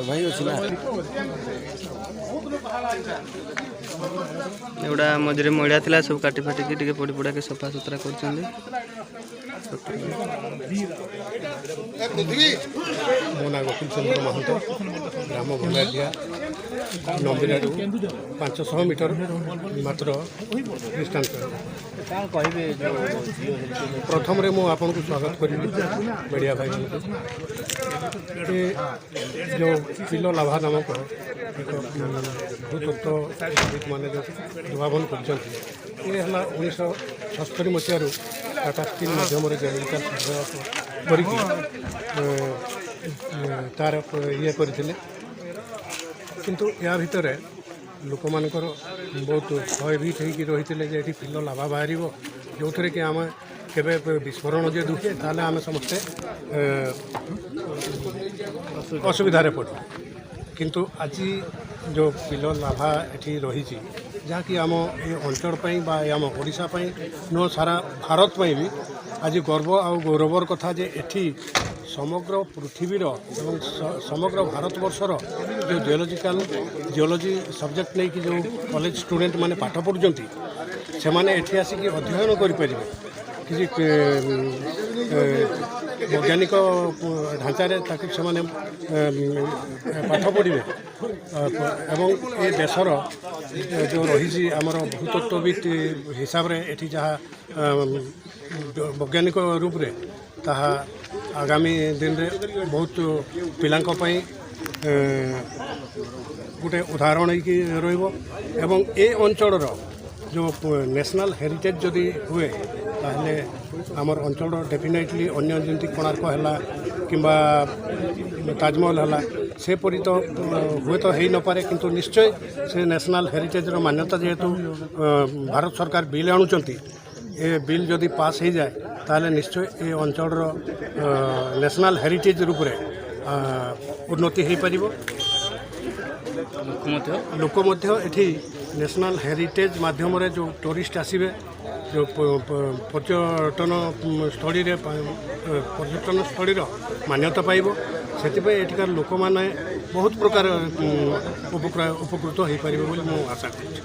ଭାଇ ଅଛି ନା। ଏଗୁଡ଼ା ମଝିରେ ମଇଳା ଥିଲା, ସବୁ କାଟି ଫାଟିକି ଟିକେ ପୋଡ଼ି ପୋଡ଼ାକି ସଫା ସୁତୁରା କରୁଛନ୍ତି। ମୋ ନାଁ ଗୋକୁଳ ଚନ୍ଦ୍ର ମହନ୍ତ, ଗ୍ରାମ ଭଣ୍ଡାରିଆ, ନମ୍ବିରାରୁ 500 ମିଟର ମାତ୍ର ଡିଷ୍ଟାନ୍ସ। କ'ଣ କହିବେ ଯେଉଁ ଜିଓ ହେରିଟେଜ୍? ପ୍ରଥମରେ ମୁଁ ଆପଣଙ୍କୁ ସ୍ୱାଗତ କରିବି, ମିଡ଼ିଆ ଭାଇମାନଙ୍କୁ। ଏ ଯେଉଁ ପିଲ ଲାଭା ନାମକ ଏକ ଭୂତତ୍ତ୍ୱବିତ୍ ମାନେ ଯେଉଁ ଉଦ୍ଭାବନ କରିଛନ୍ତି, ଏ ହେଲା 1976 ମସିହାରୁ ଟାଟା ଷ୍ଟିଲ୍ ମାଧ୍ୟମରେ ଜିଓଲୋଜିକାଲ ସର୍ଭେ କରିକି ତାର ଇଏ କରିଥିଲେ। କିନ୍ତୁ ୟା ଭିତରେ ଲୋକମାନଙ୍କର ବହୁତ ଭୟଭୀତ ହେଇକି ରହିଥିଲେ ଯେ ଏଠି ପିଲ ଲାଭା ବାହାରିବ, ଯେଉଁଥିରେ କି ଆମେ କେବେ ବିସ୍ଫୋରଣ ଯଦି ହୁଏ, ତାହେଲେ ଆମେ ସମସ୍ତେ ଅସୁବିଧାରେ ପଡ଼ିବୁ। କିନ୍ତୁ ଆଜି ଯେଉଁ ପିଲ ଲାଭା ଏଠି ରହିଛି, ଯାହାକି ଆମ ଏ ଅଞ୍ଚଳ ପାଇଁ ବା ଏ ଆମ ଓଡ଼ିଶା ପାଇଁ ନୁହଁ, ସାରା ଭାରତ ପାଇଁ ବି ଆଜି ଗର୍ବ ଆଉ ଗୌରବର କଥା ଯେ ଏଠି ସମଗ୍ର ପୃଥିବୀର ଏବଂ ସମଗ୍ର ଭାରତବର୍ଷର ଯେଉଁ ଜିଓଲୋଜି ସବଜେକ୍ଟ ନେଇକି ଯେଉଁ କଲେଜ ଷ୍ଟୁଡେଣ୍ଟ ମାନେ ପାଠ ପଢ଼ୁଛନ୍ତି, ସେମାନେ ଏଠି ଆସିକି ଅଧ୍ୟୟନ କରିପାରିବେ। କିଛି ବୈଜ୍ଞାନିକ ଢାଞ୍ଚାରେ ତାକୁ ସେମାନେ ପାଠ ପଢ଼ିବେ ଏବଂ ଏ ଦେଶର ଯେଉଁ ରହିଛି ଆମର ଭୂତତ୍ତ୍ୱବିତ୍ ହିସାବରେ ଏଠି ଯାହା ବୈଜ୍ଞାନିକ ରୂପରେ, ତାହା ଆଗାମୀ ଦିନରେ ବହୁତ ପିଲାଙ୍କ ପାଇଁ ଗୋଟେ ଉଦାହରଣ ହେଇକି ରହିବ। ଏବଂ ଏ ଅଞ୍ଚଳର ଯେଉଁ ନ୍ୟାସନାଲ୍ ହେରିଟେଜ୍ ଯଦି ହୁଏ, ତାହେଲେ ଆମର ଅଞ୍ଚଳ ଡେଫିନେଟଲି ଅନ୍ୟ ଯେମିତି କୋଣାର୍କ ହେଲା କିମ୍ବା ତାଜମହଲ ହେଲା, ସେପରି ତ ହୁଏତ ହେଇନପାରେ, କିନ୍ତୁ ନିଶ୍ଚୟ ସେ ନ୍ୟାସନାଲ୍ ହେରିଟେଜ୍ର ମାନ୍ୟତା ଯେହେତୁ ଭାରତ ସରକାର ବିଲ୍ ଆଣୁଛନ୍ତି, ଏ ବିଲ୍ ଯଦି ପାସ୍ ହେଇଯାଏ, ତାହେଲେ ନିଶ୍ଚୟ ଏ ଅଞ୍ଚଳର ନ୍ୟାସନାଲ୍ ହେରିଟେଜ୍ ରୂପରେ ଉନ୍ନତି ହେଇପାରିବ। ଲୋକ ମଧ୍ୟ ଲୋକ ମଧ୍ୟ ଏଠି ନ୍ୟାସନାଲ୍ ହେରିଟେଜ୍ ମାଧ୍ୟମରେ ଯେଉଁ ଟୁରିଷ୍ଟ ଆସିବେ, ଯେଉଁ ପର୍ଯ୍ୟଟନ ସ୍ଥଳୀରେ ପର୍ଯ୍ୟଟନ ସ୍ଥଳୀର ମାନ୍ୟତା ପାଇବ, ସେଥିପାଇଁ ଏଠିକାର ଲୋକମାନେ ବହୁତ ପ୍ରକାର ଉପକୃତ ହେଇପାରିବେ ବୋଲି ମୁଁ ଆଶା କରୁଛି।